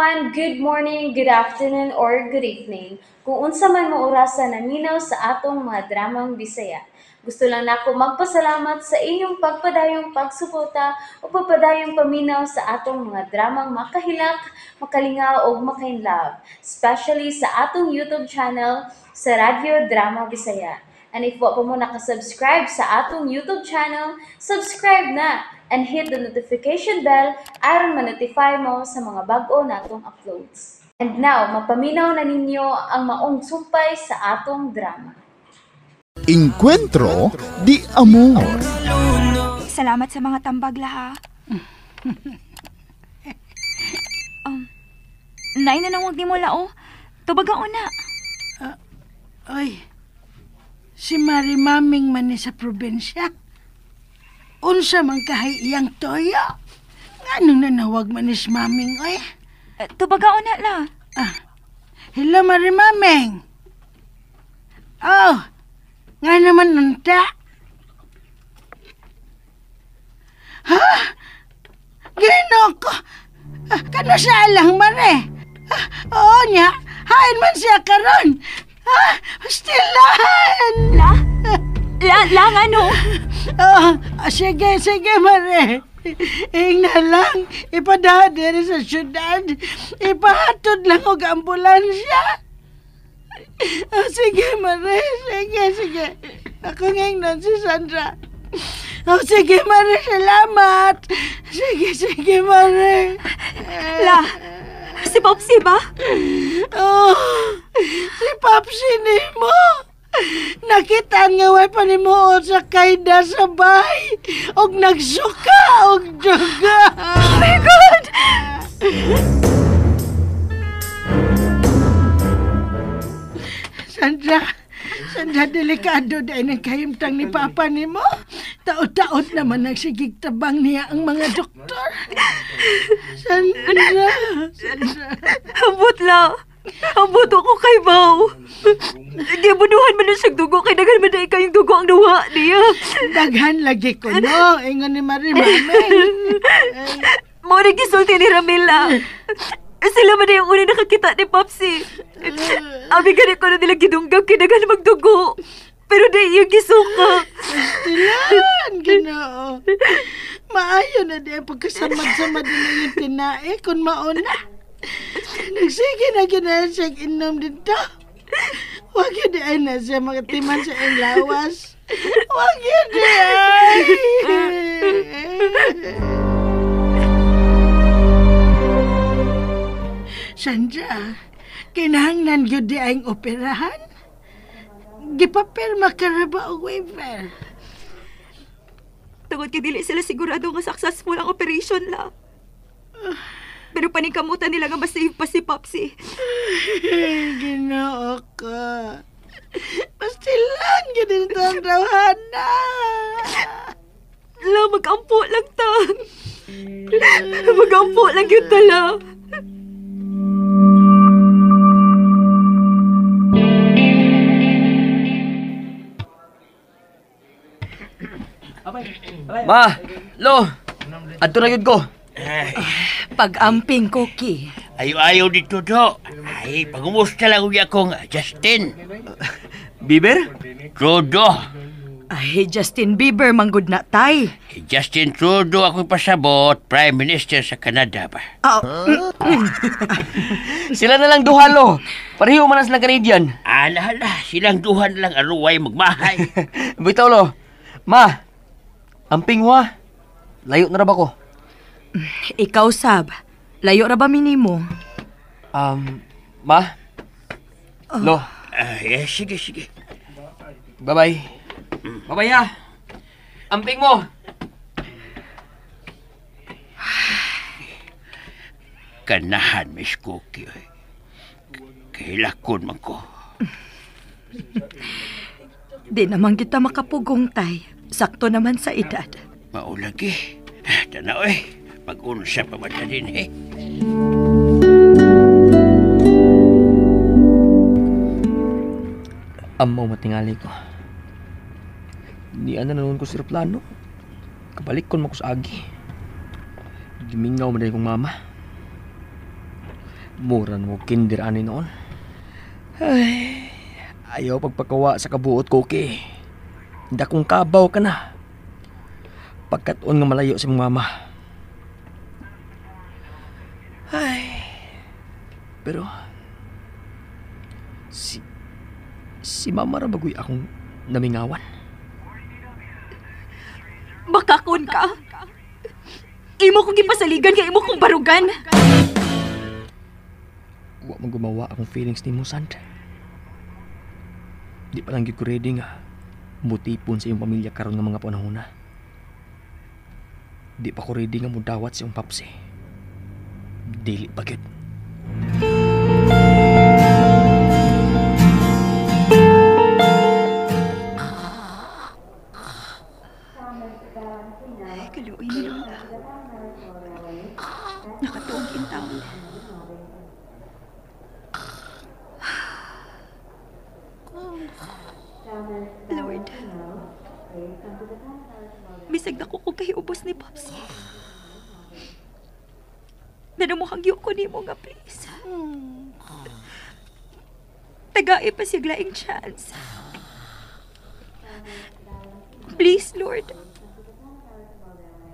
Everyone, good morning, good afternoon, or good evening. Kung unsa man mo orasa naminaw sa atong mga dramang Bisaya. Gusto lang nako magpasalamat sa inyong pagpadayong pagsuporta o pagpadayong paminaw sa atong mga dramang makahilak, makalingaw o makainlove, especially sa atong YouTube channel sa Radyo Drama Bisaya. And if wa pa mo nakasubscribe sa atong YouTube channel, subscribe na and hit the notification bell aron ma-notify mo sa mga bag-o natong uploads. And now, mapaminaw na ninyo ang maong sumpay sa atong drama. Encuentro di Amor. Salamat sa mga tambag, la, ha. Nay, nanawag ni mo, la, oh. Tubaga una. Oy, si Mari Maming man ni sa probinsya. Unsa man kahay iyang toyo. Nganong nanawag man ni si Maming, oy? Tubaga una, la. Ah, hello, Mari Maming. Oh, nga naman unta. Ha? Ginoo ko. Ah, kano siya lang, Mare? Ah, oo niya, hain man siya karon. Ah, pastilan! La? La, la, nga no? Oh, sige, sige, Mare. Ingna lang, ipadaha diri sa syudad. Ipahatod lang og ambulansya. Oh, sige, Mare. Sige, sige. Ako ngayong si Sandra. Oh, sige, Mare. Salamat. Sige, sige, Mare. La, si Popsy ba? Oh, si Popsy ni mo. Nakita nga way pa ni mo sa kayda sa bahay. Og nagsuka, og duga. Oh my God! Sandra, Sandra, delikado dahil ang kahimtang ni Papa ni mo. Taot-taot naman ang sigig tabang niya ang mga doktor. Sandra, Sandra. Ambot la. Ambot ako kay Bao. Gibunuhan man siyang dugo kay daghan man dahil kayong dugo ang duha niya. Daghan lagi ko, no? Ingon ni Marie Mameng. Mao na gisulti ni Ramila. Sila man yung una nakakita ni Popsy. Abi gani ko na nila gidunggag kay daghan magdugo. Pero di yung gisuka. Pastilan, Ginoo. Maayo na di ang pagkasamad-samad na yung tinae kung mauna. Nagsige na ginahan siyang inom dito. Huwag yun di ay na siya makatiman sa iyong lawas. Huwag yun di ay. Sandra, kinahanglan yun di ay operahan? Gipapirma ka na ba o waiver? Tungod kay dili sila sigurado nga successful ang operation la. Pero paningkamutan nila nga masave pa si Popsy. Ginoo ko. Pastilan, ganun ito ang rawhana. La, mag-ampo lang ta. Mag-ampo lang yun tala. Ma, lo, adto na yun ko. Pag-amping, Cookie. Ayo-ayo dito, do. Ay, pagumusta lang uya akong Justin. Bieber? Trudeau. Ay, Justin Bieber, manggod na tay. Justin Trudeau ako'y pasabot, Prime Minister sa Canada ba? Oh. Sila na lang duha, lo. Pareho man na silang Canadian. Ala, ala, silang duha na lang aruway magmahay. Bitaw, lo. Ma, amping wa. Layo na ra ba ko? Ikaw, Sab. Layo ra ba minimo? Ma? Lo. Eh, sige, sige. Bye-bye. Bye-bye, ha. Amping mo. Kanahan, Miss Cookie. Kailakon man ko. Di naman kita makapugong, tay. Sakto naman sa edad. Maulagi. Tanaw eh. Pag-unsa pa man din eh. Amaw matingali ko. Di ana na noon ko sa aeroplano. Kabalik kon mo ko sa agi. Gimingaw man dahil kong mama. Mura na mo kinder ani noon. Ay, ayaw pagpakawa sa kabuot ko, okay. Dakong kabaw ka na. Pagkatuon nga malayo si mong mama. Ay, pero si mama ra bagoy akong namingawan. Bakakon ka. Imo kong gipasaligan kay imo kong barugan. Wa man gumawa akong feelings nimo, Sand. Di pa lang gyud ko ready nga mutipon sa iyong pamilya karon nga mga panahon na. Di pa ko ready nga mudawat sa iyong papsi. Dili pa gyud. Ay, kaluoy ni Lola. Nakatuog in town. Lord, bisag dako ko kay ubos ni Pops. Nanumuhangyo ko nimo nga please. Tagae pa siya laing chance. Please, Lord.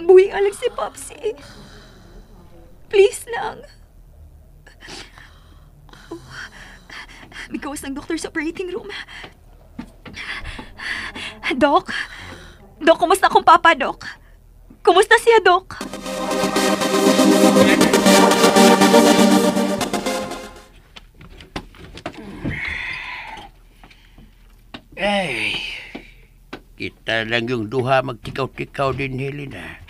Buhi alang si Popsy. Please lang. Oh, migawas ng doktor sa operating room. Doc? Doc, kumusta akong papa, Doc? Kumusta siya, Doc? Ay, kita lang yung duha magtikaw-tikaw din, Helena.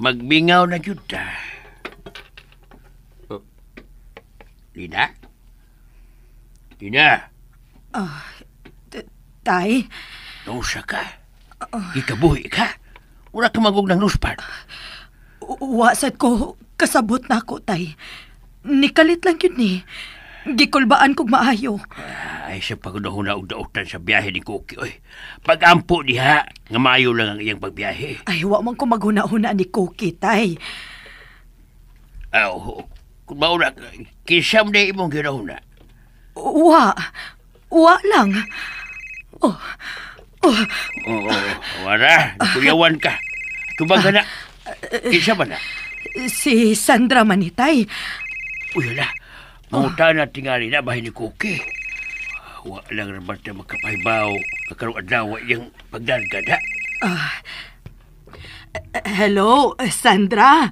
Magmingaw na jud ta. Oh. Lina? Lina? Tay? Nausa ka? Ikabuhi ka? Wala ka magug ng nuspan. Wasad ko, kasabot na ako, tay. Nikalit lang yun ni. Gikulbaan kog maayo. Ay, sa pagdahuna og dautan sa biyahe ni Cookie, oy. Pag-ampo diha, nga maayo lang ang iyang pagbiyahe. Ay, wa man ko maghuna-huna ni Cookie, tay. Aw, kung mauna, kisam na imong ginahuna. Wa. Wa lang. Oh. Oh. Oo, wala. Kuyawan ka. Tubaga na. Kinsa ba na? Si Sandra Manitay. Uy, hala. Manguta na tingali na bahin ni Cookie. Wa lang naman tayo magkapahibaw. Kakarong adlaw iyang pagdargada. Hello, Sandra.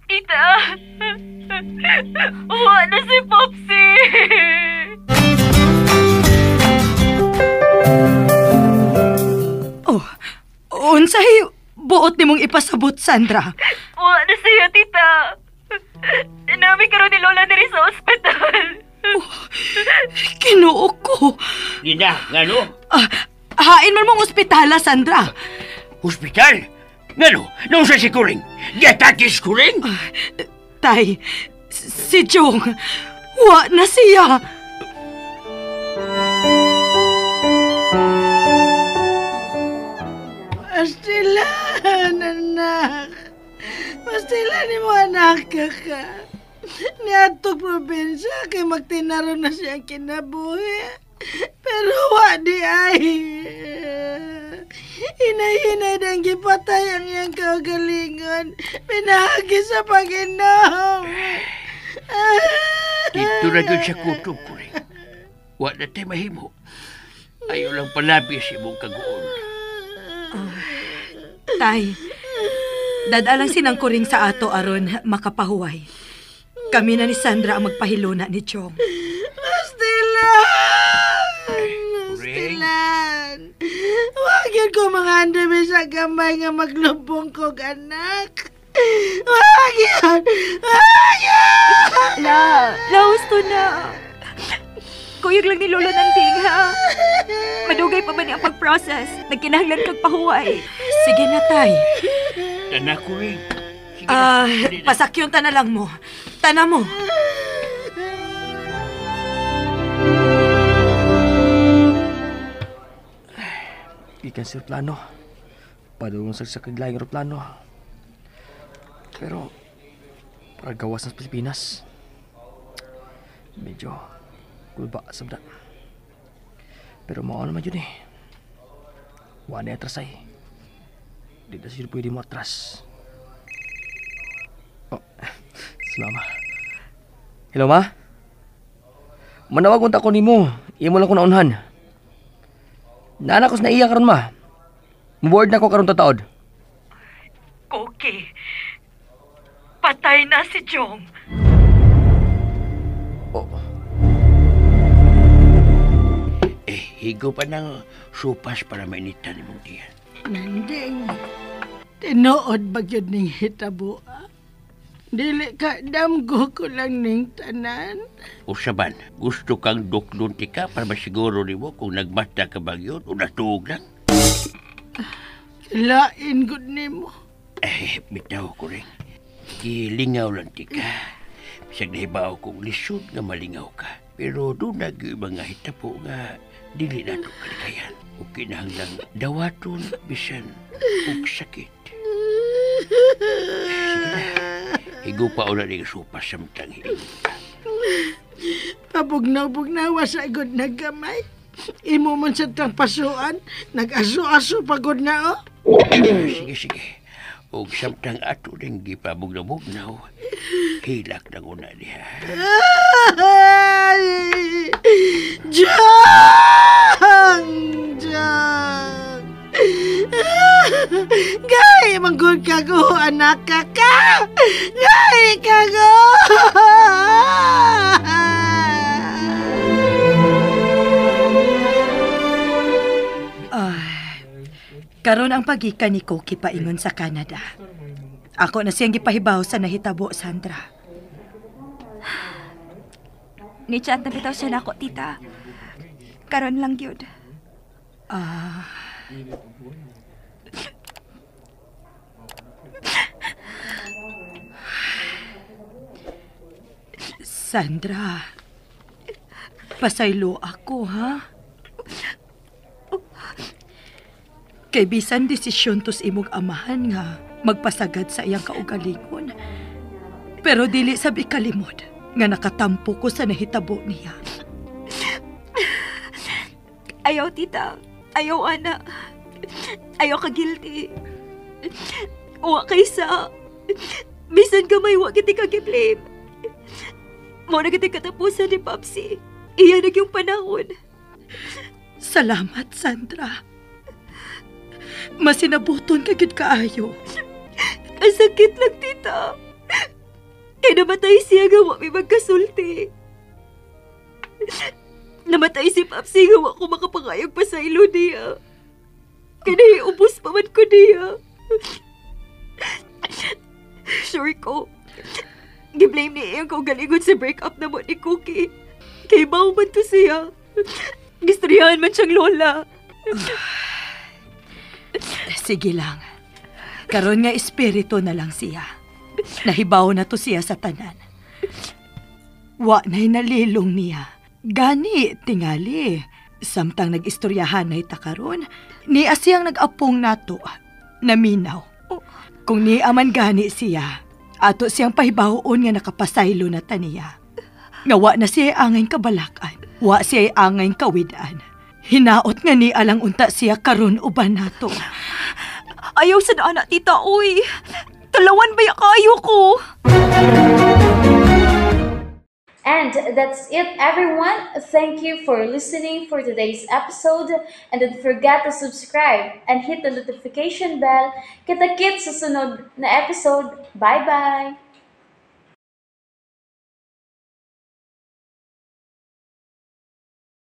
Tita! Uwa na si Popsy! Oh, unsay buot nimong ipasabot, Sandra? Uwa na siya, tita! Nami karon ni Lola diri sa ospital. Oh, Kinoo ko. Nina, ngano? Hain man mong ospitala, Sandra. Hospital? Ngano? Nung sa si Kuring? Giatake si Kuring? Tay, si Jong, wa na siya. Pastilan, anak. Pastilan ni mo anak ka ka. Niadtong probinsya kay magtinaro na siya ang kinabuhi. Pero wa di ay. Hinay-hinay nang gipatay ang iyang kaugalingon. Pinahagi sa Panginoon. Dito na yun sa kutob ko rin. Wa na tayo mahimo. Ayaw lang palabi sa imong kaguon. Tay, dadalang sinangkuring sa ato aron makapahuway. Kami na ni Sandra ang magpahiluna ni Chong. Pastilan! Pastilan! Huwag yun ko mga andami sa gamay nga maglubong kog anak. Huwag yun! Huwag yun! La, laos to na. Kuyog lang ni Lolo ng ting, ha? Madugay pa ba niya ang pag-process? Nagkinahanglan kag pahuway. Sige na, Tay. Tanak ko rin. Sige na. Pasakyon ta na lang mo. Tana mo. Ikan sa plano. Padulong sa kaglayang aeroplano. Pero, para gawas ng Pilipinas. Medyo kulba sabda. Pero mao naman yun eh. Wa na atras ay. Di na siya pwede mo atras. Oh, si mama. Hello, ma? Manawag unta ko nimo. Imo lang ko naunhan. Naanak ko sa naiya karon, ma. Muboard na ko karon tataod. Cookie, patay na si Jong. Oh. Eh, higo pa ng supas para mainitan imong tiyan. Nanding, tinuod ba gyud ning hitabo? Dili ka damgo ko lang ning tanan. Usaban, gusto kang duklon tika para masiguro nimo kung nagmata ka ba yun o natuog lang. Lain gud nimo. Eh, bitaw ko rin. Gilingaw lang tika. Bisag nahibaw kong lisod nga malingaw ka. Pero doon na gyud mga hitapo nga dili na ito kalikayan. O kinahanglang dawaton bisan og sakit. Sige na. Higo pa una ning sopas samtang hiingon ka. Pabugnaw-bugnawa sa gud na gamay. Imo man sa tang pasuan, nag-aso-aso pagod na oh. Sige, sige. Og samtang ato ning gipabugnaw-bugnaw, hilak na una diha. Ay! Jang! Jang! Gay, manggod ka ko, anak ka ka! Gay ka ko! Karon ang pagikan ni Cookie paingon sa Canada. Ako na siyang gipahibaw sa nahitabo, Sandra. Ni-chat na bitaw siya nako, tita. Karon lang gyud. Ah. Sandra, pasaylo ako, ha? Kay bisan desisyon tos imong amahan nga magpasagad sa iyang kaugalingon. Pero dili sab ikalimod nga nakatampo ko sa nahitabo niya. Ayaw, tita. Ayaw, ana. Ayaw ka guilty. Wa kaysa. Bisan gamay, wa kiti ka gi-blame. Mo na kiti katapusan ni Papsi. Iya na yung panahon. Salamat, Sandra. Masinabuton ka gid kaayo. Ang sakit lang, tita. Kay namatay siya nga wa mi magkasulti. Namatay si Papsi nga wa ko makapangayog pa sa ilo niya. Kay nahiubos pa man ko niya. Sure ko. Gi-blame niya iyang kaugalingon sa break-up na mo ni Cookie. Kay bao man to siya. Gistoryahan man siyang lola. Sige lang. Karon nga espiritu na lang siya. Nahibaw na to siya sa tanan. Wa na'y nalilong niya. Gani, tingali. Samtang nag-istoryahan na ita karon, niya siyang nag-apong nato, naminaw. Kung niya man gani siya, ato siyang pahibawoon nga nakapasaylo na ta niya. Nga wa na siya angay kabalakan, wa siya angay kawidan. Hinaot nga ni alang unta siya karon uban nato. Ayaw sa anak, tita, uy. Talawan ba kaayo ko? And that's it, everyone. Thank you for listening for today's episode. And don't forget to subscribe and hit the notification bell. Kita-kits sa sunod na episode. Bye-bye!